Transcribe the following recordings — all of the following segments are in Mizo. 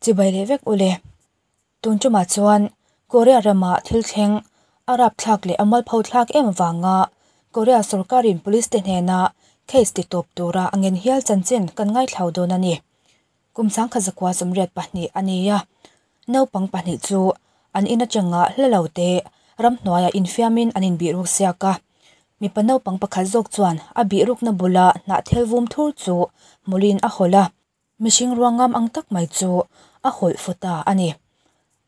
Chibai leh vek ule. Tun tumah chuan Korea rama thil thleng a rapthlak leh a mualpho thlak em avanga Korea sorkarin police te hnena case ti tawp tura a ngen hial chanchin kan ngaithlau dawn a ni. Kum 1982 a ni a, naupang pahnih chu an in atanga hla lo te ramhnuaiah infiamin an inbihruk siak a. Mipa naupang pakhat zawk chuan a bihrukna bula hnahthel vum thur chu hmulin a hawlh a. Mihring ruangam ang tak mai chu a hawlh fu ta a ni.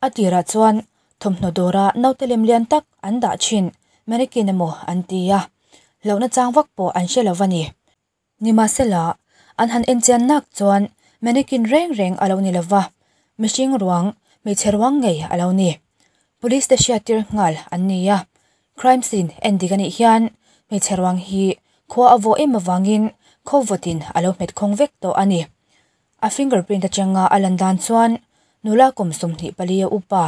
A tirah chuan thawmhnaw dawra naute lem lian tak an dah thin mannequin emaw an ti a, hlauhna chang vak pawh an hre lo va ni. Nimahsela, an han enchian nak chuan mannequin reng reng a lo ni lo va, mihring ruang, hmeichhe ruang ngei a lo ni. Police te hriattir nghal an ni a, Crime scene en dik a nih hian hmeichhe ruang hi khua a vawh em avangin khaw vawtin a lo hmet khawng vek tawh a ni. A fingerprint atanga a lan dan chuan nula kum 24 a upa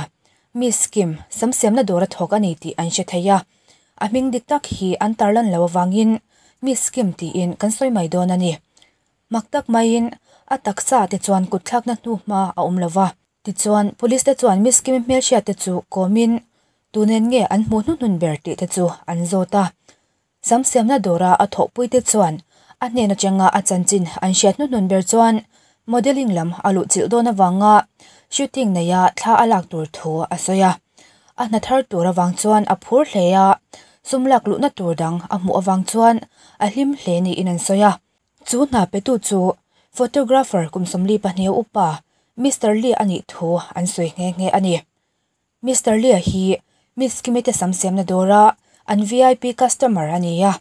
Miss Kim sam siamna dawr a thawk a ni tih an hre thei a. A hming dik tak hi an tarlan lo avangin Miss Kim tiin kan sawi mai dawn a ni. Mak tak maiin a taksa te chuan kutthlakna hnuhma a awm lo va. Tichuan, Police te chuan Miss Kimi hmelhriat te chu kawmin tunen nge an hmuh hnuhnun ber tih te chu an zawt a. Sam siamna dawra a thawhpui te chuan a hnen atanga a chanchin an hriat hnuhnun ber chuan modelling lam a luhchilh dawn avanga shooting neia thla a lak tur thu a sawi a. A hna thar tur avang chuan a phur hle a, sum lak luhna tur dang a hmuh avang chuan a hlim hle niin an sawi a. Chu hna petu chu photographer kum 42 a upa Mister Lee a nih thu an sawi nghe nghe a ni. Mister Lee-a hi Miss Kimi te sam siamna dawra an vip customer a ni a.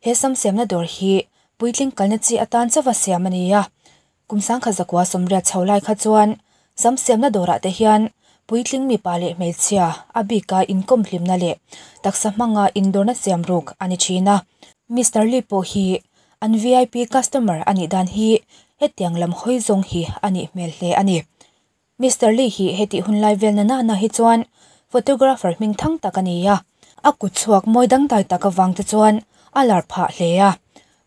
He sam siamna dawr hi puitling kalna chi atan chauha siam a ni a. Kum 1980 chho lai kha chuan sam siamna dawrah te hian puitling mipa leh hmeichhia a bika inkawm hlimna leh taksa hmanga indawrna siam ruk a ni thin a. Mister Lee pawh hi an vip customer a nih dan hi hetiang lam hawi zawng hi a nih hmel hle a ni. Mister Lee hi hetih hun lai vel na nana hi chuan photographer hming thang tak a ni a, a kut chhuak mawi dangdai tak avang te chuan a lar phah hle a.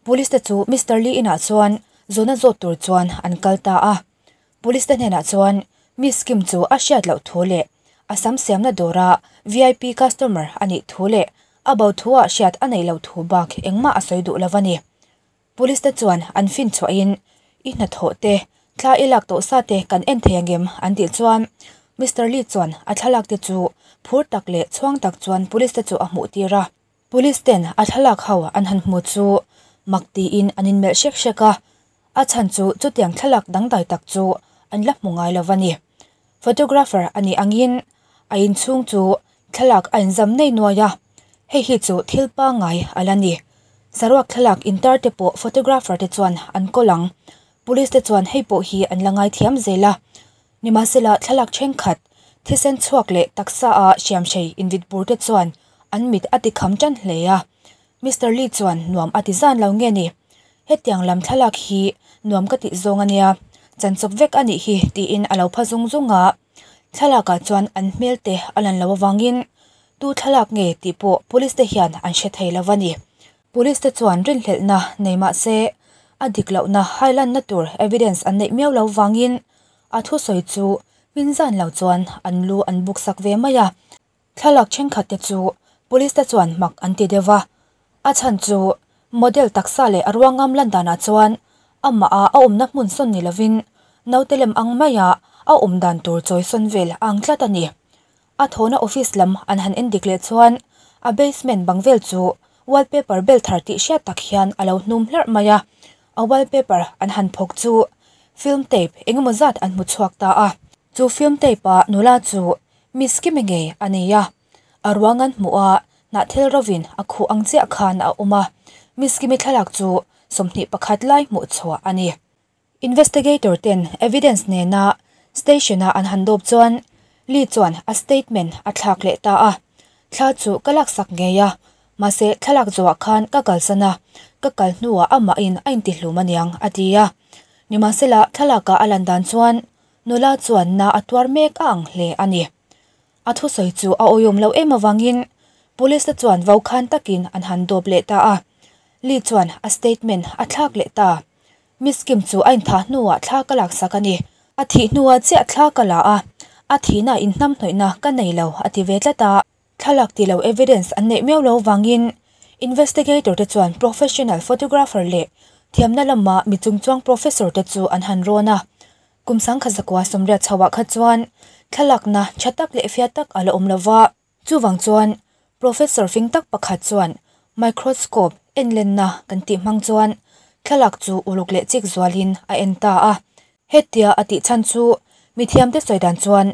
Police te chu Mister Lee inah chuan zawhna zawt tur chuan an kal ta a. Police te hnenah chuan Miss Kim chu a hriat loh thu leh a sam siamna dawra vip customer a nih thu leh a bo thuah hriat a neih loh thu bak engmah a sawi duh lo a ni. Police te chuan an fin chhuahin i hnathawh te, thla i lak tawh sa te kan en thei angem an tih chuan Mister Lee chuan a thlalak te chu phur tak leh chhuang tak chuan police te chu a hmuh tir a. Police ten a thlalak ho an han hmu chu mak tiin an inmelh hrek hrek a, a chhan chu chutiang thlalak dangdai tak chu an la hmu ngai lo a ni. Photographer a nih angin a inchhung chu thlalak a inzam nei nuai a, hei hi chu thil pangngai a la ni. Saruak thlalak intar te pawh photographer te chuan an kawl ang. Police te chuan hei pawh hi an la ngaithiam zel a. Nimahsela thlalak thenkhat, thisen chhuak leh taksa a hriamhrei invit bur te chuan an mit a tikham tan hle a. Mister Lee chuan nuam a ti zan lo nge ni? Hetiang lam thlalak hi nuam ka tih zawng a nia, chanchawp vek a nih hi tiin a lo pha zung zung a. Thlalakah chuan an hmel te a lan loh avangin tu thlalak nge tih pawh police te hian an hre thei lo a ni. Police te chuan rinhlelhna nei mah se a dik lohna hailanna tur evidence an neih miau lo vangin a thusawi chu hmin zan lo chuan an lu an buk sak ve mai a. Thlalak thenkhat te chu police te chuan mak an ti deuh a, a chhan chu model taksa leh a ruangam lan danah chuan amah a a awmna hmun sawn ni lovin naute lem ang maia a awm dan tur chawi sawn vel a ang tlat a ni. A thawhna office lam an han en dik leh chuan a basement bang vel chu wallpaper bel thar tih hriat tak hian a lo hnum hlarh mai a, a wallpaper an han phawk chu film tape engemaw zat an hmu chhuak ta a. Chu film tape a nula chu Miss Kimi ngei a ni a, a ruang an hmuh a, hnahthel rovin a khuh ang chiah khan a awm a, Miss Kimi thlalak chu 21 lai hmuh chhuah a ni. Investigator ten evidence nena station a an han dawp chuan Lee chuan a statement a thlak leh ta a, Thla chu ka laksak ngei a, mahse thlalak zawhah khan ka kalsan a, ka kal hnuah amahin a intihlum aniang a ti a. Nimahsela thlalaka a lan dan chuan Nula chuan na a tuar mek a ang hle a ni. A thusawi chu a awihawm lo em avangin Police te chuan vau khan takin an han dawp leh ta a. Lee chuan a statement a thlak leh ta. Miss Kim chu a inthah hnuah thla ka laksak a ni. A thih hnuah chiah thla ka la a, a thihna inhnamhnawihna ka nei lo a ti ve tlat a. Thlalak ti lo evidence an neih miau lo vangin investigator te chuan professional photographer leh thiamna lama mi chungchuang professor te chu an han rawn a. Kum 1980 chhoah kha chuan thlalakna tha tak leh fiah tak a la awm lo va. Chuvang chuan Professor fing tak pakhat chuan microscope enlenna kan tih hmang chuan thlalak chu uluk leh chik zualin a en ta a. Hetia a tih chhan chu mithiamte sawi dan chuan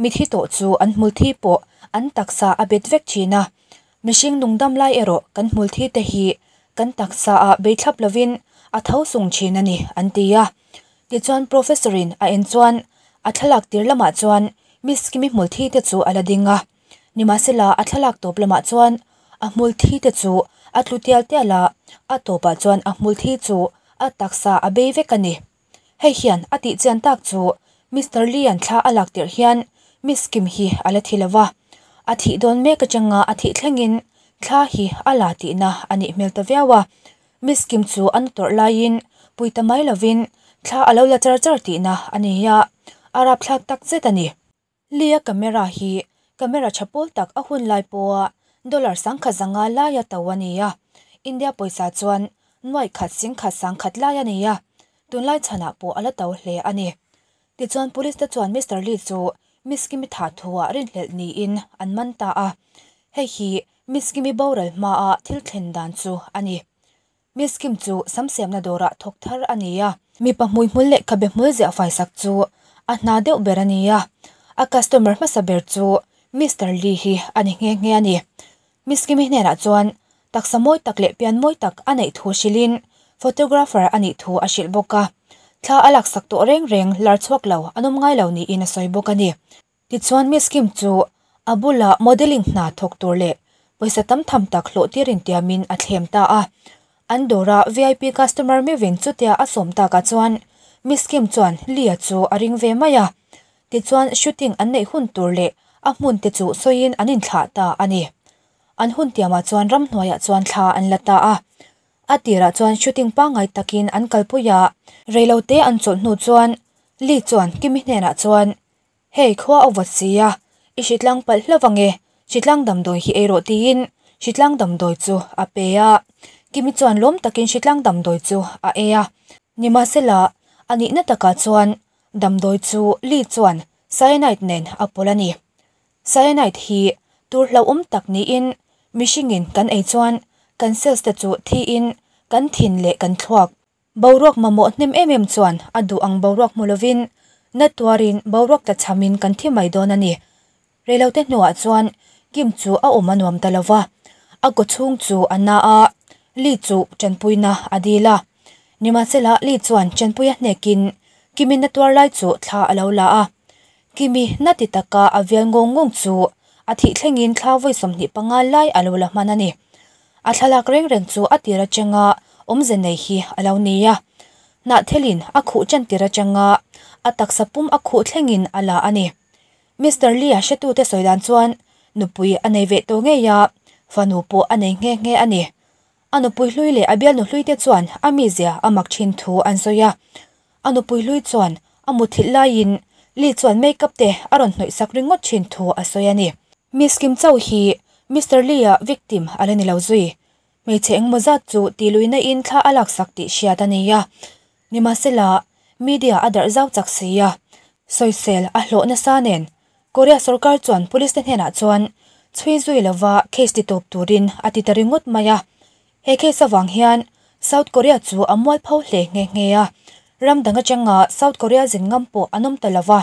mithi tawh chu an hmulthi pawh an taksa a bet vek thin a, mihring nungdam lai erawh kan hmulthi te hi kan taksa ah bei thlap lovin a tho sung thin a ni an ti a. Tichuan Professor in a en chuan a thlalak tir lamah chuan Miss Kimi hmulthi te chu a la ding a. Nimahsela a thlalak tawp lamah chuan a hmulthi te chu a tlu tial tial a, a tawpah chuan a hmulthi chu a taksa a bei vek a ni. Hei hian a tih chian tak chu Mister Lee-a'n thla a lak tirh hian Miss Kim hi a la thi lo va, a thih dawn mek atanga a thih thlengin thla hi a la tihna a nih hmel ta viau a. Miss Kim chu a nu tawrh laiin pui ta mai lovin thla a lo la char char tihna a ni a, a rapthlak tak zet a ni. Lee-a camera hi camera tha pawl tak a hun lai pawha dollar 10,500 laia to a ni a, India pawisa chuan nuaih khat singkhat sangkhat lai a ni a, tunlai chhanah pawh a la to hle a ni. Tichuan police te chuan Mister Lee chu Miss Kimi thah thuah rinhlelh niin an man ta a, hei hi Miss Kimi boral hmaa thil thlen dan chu a ni. Miss Kim chu sam siamna dawrah thawk thar a ni a, mipa hmuihmul leh khabe hmul ziah faisak chu a hna deuh ber a ni a, a customer hmasa ber chu Mister Lee hi a ni nghe nghe a ni. Miss Kimi hnenah chuan taksa mawi tak leh pian mawi tak a neih thu hrilhin photographer a nih thu a hrilh bawk a, thla a laksak tawh reng reng lar chhuak lo an awm ngai lo niin a sawi bawk a ni. Tichuan Miss Kim chu a bula modelling hna thawk tur leh pawisa tam tham tak hlawh tir intiamin a thlem ta a. An dawra vip customer meuhin chutia a sawm takah chuan Miss Kim chuan Lee-a chu a ring ve mai a. Tichuan shooting an neih hun tur leh a hmun te chu sawiin an inthlah ta a ni. An hun tiamah chuan ramhnuaiah chuan thla an la ta a. A tirah chuan shooting pangngai takin an kalpui a, reilote an chawlh hnu chuan Lee chuan Kimi hnenah chuan Hei khua a vawt si a, i hritlang palh hlauh ang e, hritlang damdawi hi ei rawh tiin hritlang damdawi chu a pe a. Kimi chuan lawm takin hritlang damdawi chu a ei a. Nimahsela, a nihna takah chuan damdawi chu Lee chuan cyanide nen a pawlh a ni. Cyanide hi tur hlauhawm tak niin mihringin kan ei chuan kan cells te chu thiin kan thin leh kan thluak Boruak mamawh hnem em em chuan a duh ang boruak hmu lovin na tuarin boruak tla chhamin kan thi mai dawn a ni. Reilote hnuah chuan Kim chu a awm a nuam ta lo va, a kaw chhung chu a na a, Lee chu tanpuina a dil a. Nimahsela Lee chuan tanpui a hnekin Kimi na tuar lai chu thla a lo la a. Kimi na ti taka a vial ngawng ngawng chu a thih thlengin thla vawi 25 lai a lo la hman a ni. A thlalak reng reng chu a tir atanga awmze nei hi a lo ni a. Hnahthelin a khuh ṭan tir atanga a taksa pum a khuh thlengin a la a ni. Mister Lee-a hretute sawi dan chuan nupui a nei ve tawh ngei a, fanu pawh a nei nghe nghe a ni. A nupui hlui leh a bialnu hluite chuan a mizia a mak thin thu an sawi a. A nupui hlui chuan a muthilh laiin Lee chuan make-up te a rawn hnawih sak ringawt thin thu a sawi a ni. Miss Kim Chau hi Mister Lee-a victim a la ni lo zui. Hmeichhe engmaw zat chu tihluihna in thla a laksak tih hriat a nei a. Nimahsela, media a darh zau chak si a, sawisel a hlawh nasa nen Korea sorkar chuan police te hnenah chuan chhui zui lova case ti tawp turin a ti ta ringawt mai a. He case avang hian South Korea chu a mualpho hle nghe nghe a, ram dang atanga South Korea zin ngam pawh an awm ta lova,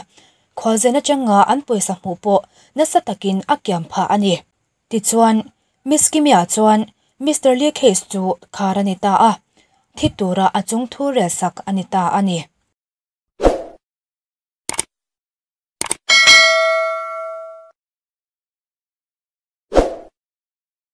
khualzen atanga an pawisa hmuh pawh nasa takin a kiam phah a ni. Tichuan, Miss Kimia chuan Mister Lee case chu khar a ni ta a, thi tura a chung thu relsak a ni ta a ni.